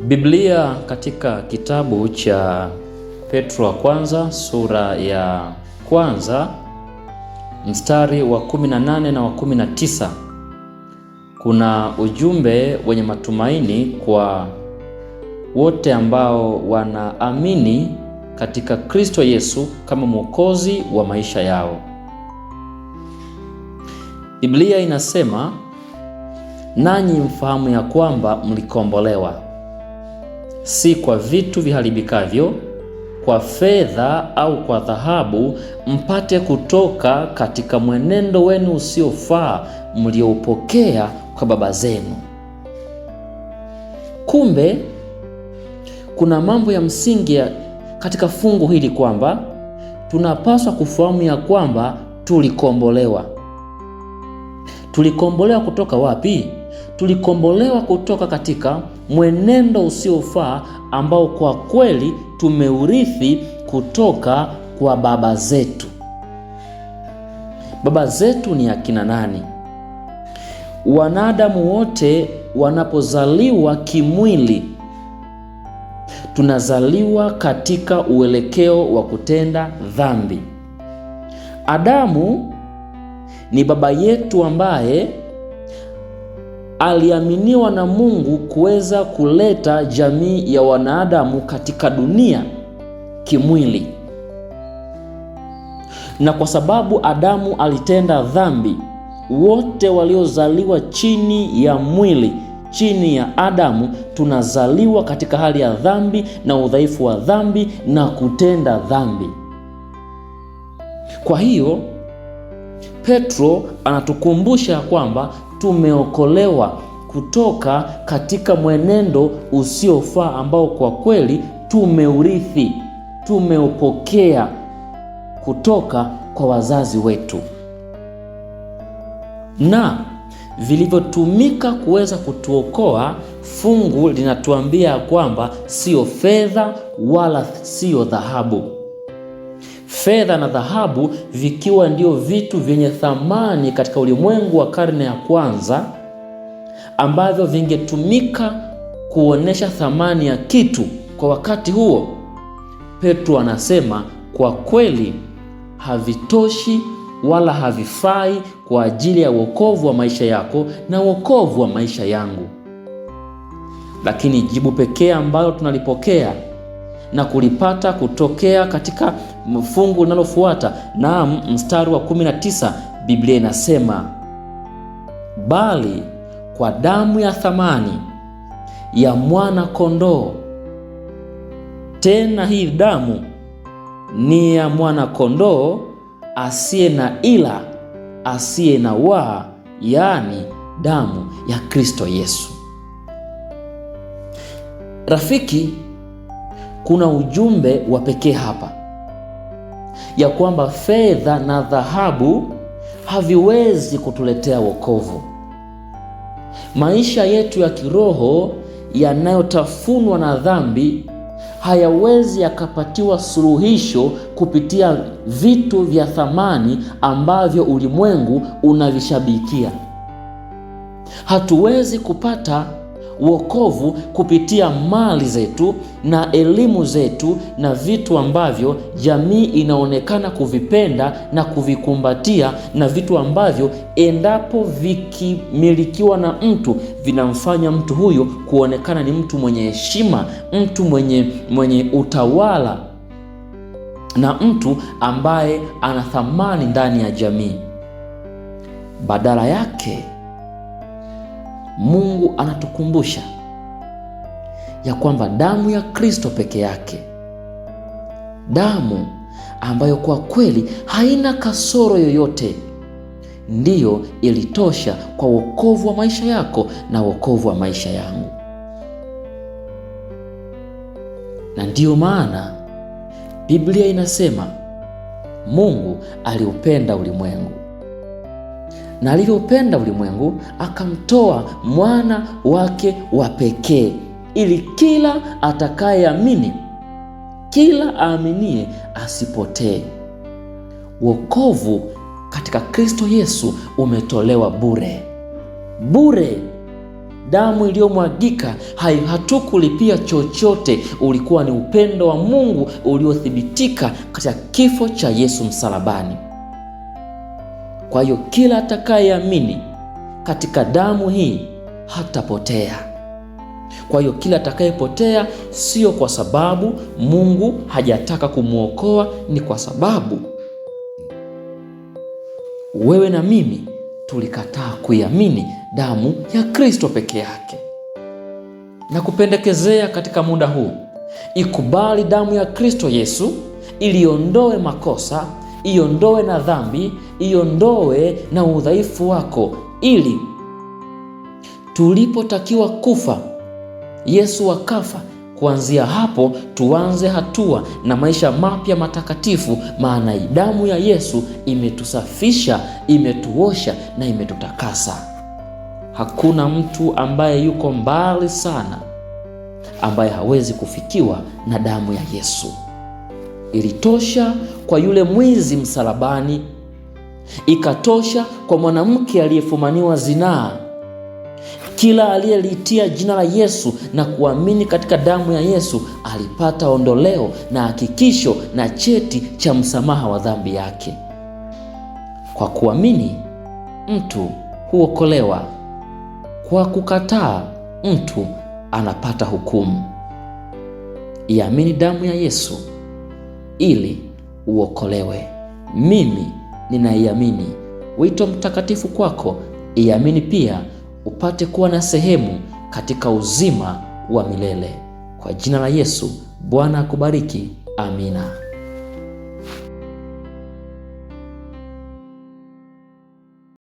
Biblia katika kitabu cha Petro wa kwanza sura ya kwanza mstari wa 18 na wa 19 kuna ujumbe wenye matumaini kwa wote ambao wanaamini katika Kristo Yesu kama Mwokozi wa maisha yao. Biblia inasema, nanyi mfahamu ya kwamba mlikombolewa, si kwa vitu viharibikavyo, kwa fedha au kwa dhahabu, mpate kutoka katika mwenendo wenu usiofaa mlioupokea kwa baba zenu. Kumbe kuna mambo ya msingi katika fungu hili kwamba tunapaswa kufahamu ya kwamba tulikombolewa. Tulikombolewa kutoka wapi? Tulikombolewa kutoka katika mwenendo usiofaa ambao kwa kweli tumeurithi kutoka kwa baba zetu. Baba zetu ni akina nani? Wanadamu wote wanapozaliwa kimwili, tunazaliwa katika uelekeo wa kutenda dhambi. Adamu ni baba yetu ambaye aliaminiwa na Mungu kuweza kuleta jamii ya wanadamu katika dunia kimwili. Na kwa sababu Adamu alitenda dhambi, wote waliozaliwa chini ya mwili, chini ya Adamu, tunazaliwa katika hali ya dhambi na udhaifu wa dhambi na kutenda dhambi. Kwa hiyo Petro anatukumbusha kwamba tumeokolewa kutoka katika mwenendo usiofaa ambao kwa kweli tumeurithi, tumeupokea kutoka kwa wazazi wetu, na vilivyotumika kuweza kutuokoa. Fungu linatuambia kwamba sio fedha wala sio dhahabu. Fedha na dhahabu vikiwa ndio vitu vyenye thamani katika ulimwengu wa karne ya kwanza, ambavyo vingetumika kuonesha thamani ya kitu kwa wakati huo. Petro anasema kwa kweli havitoshi wala havifai kwa ajili ya wokovu wa maisha yako na wokovu wa maisha yangu. Lakini jibu pekee ambalo tunalipokea na kulipata kutokea katika fungu linalofuata, naam, mstari wa 19, Biblia inasema bali kwa damu ya thamani ya mwana kondoo. Tena hii damu ni ya mwana kondoo asiye na ila, asiye na waa, yaani damu ya Kristo Yesu. Rafiki, kuna ujumbe wa pekee hapa ya kwamba fedha na dhahabu haviwezi kutuletea wokovu. Maisha yetu ya kiroho yanayotafunwa na dhambi hayawezi yakapatiwa suluhisho kupitia vitu vya thamani ambavyo ulimwengu unavishabikia. Hatuwezi kupata wokovu kupitia mali zetu na elimu zetu na vitu ambavyo jamii inaonekana kuvipenda na kuvikumbatia, na vitu ambavyo endapo vikimilikiwa na mtu vinamfanya mtu huyo kuonekana ni mtu mwenye heshima, mtu mwenye utawala na mtu ambaye ana thamani ndani ya jamii. Badala yake Mungu anatukumbusha ya kwamba damu ya Kristo peke yake, damu ambayo kwa kweli haina kasoro yoyote, ndiyo ilitosha kwa wokovu wa maisha yako na wokovu wa maisha yangu. Na ndiyo maana Biblia inasema Mungu aliupenda ulimwengu na alivyoupenda ulimwengu akamtoa mwana wake wa pekee, ili kila atakayeamini, kila aaminie asipotee. Wokovu katika Kristo Yesu umetolewa bure, bure, Damu iliyomwagika hatukulipia chochote, ulikuwa ni upendo wa Mungu uliothibitika katika kifo cha Yesu msalabani. Kwa hiyo kila atakayeamini katika damu hii hatapotea. Kwa hiyo kila atakayepotea sio kwa sababu Mungu hajataka kumwokoa, ni kwa sababu wewe na mimi tulikataa kuiamini damu ya Kristo peke yake. Na kupendekezea katika muda huu, ikubali damu ya Kristo Yesu iliondoe makosa, iondoe na dhambi, iondoe na udhaifu wako, ili tulipotakiwa kufa Yesu akafa. Kuanzia hapo tuanze hatua na maisha mapya matakatifu, maana damu ya Yesu imetusafisha, imetuosha na imetutakasa. Hakuna mtu ambaye yuko mbali sana ambaye hawezi kufikiwa na damu ya Yesu. Ilitosha kwa yule mwizi msalabani, ikatosha kwa mwanamke aliyefumaniwa zinaa. Kila aliyeliitia jina la Yesu na kuamini katika damu ya Yesu alipata ondoleo na hakikisho na cheti cha msamaha wa dhambi yake. Kwa kuamini mtu huokolewa, kwa kukataa mtu anapata hukumu. Iamini damu ya Yesu ili uokolewe. Mimi ninaiamini. Wito mtakatifu kwako, iamini pia upate kuwa na sehemu katika uzima wa milele. Kwa jina la Yesu, Bwana akubariki. Amina.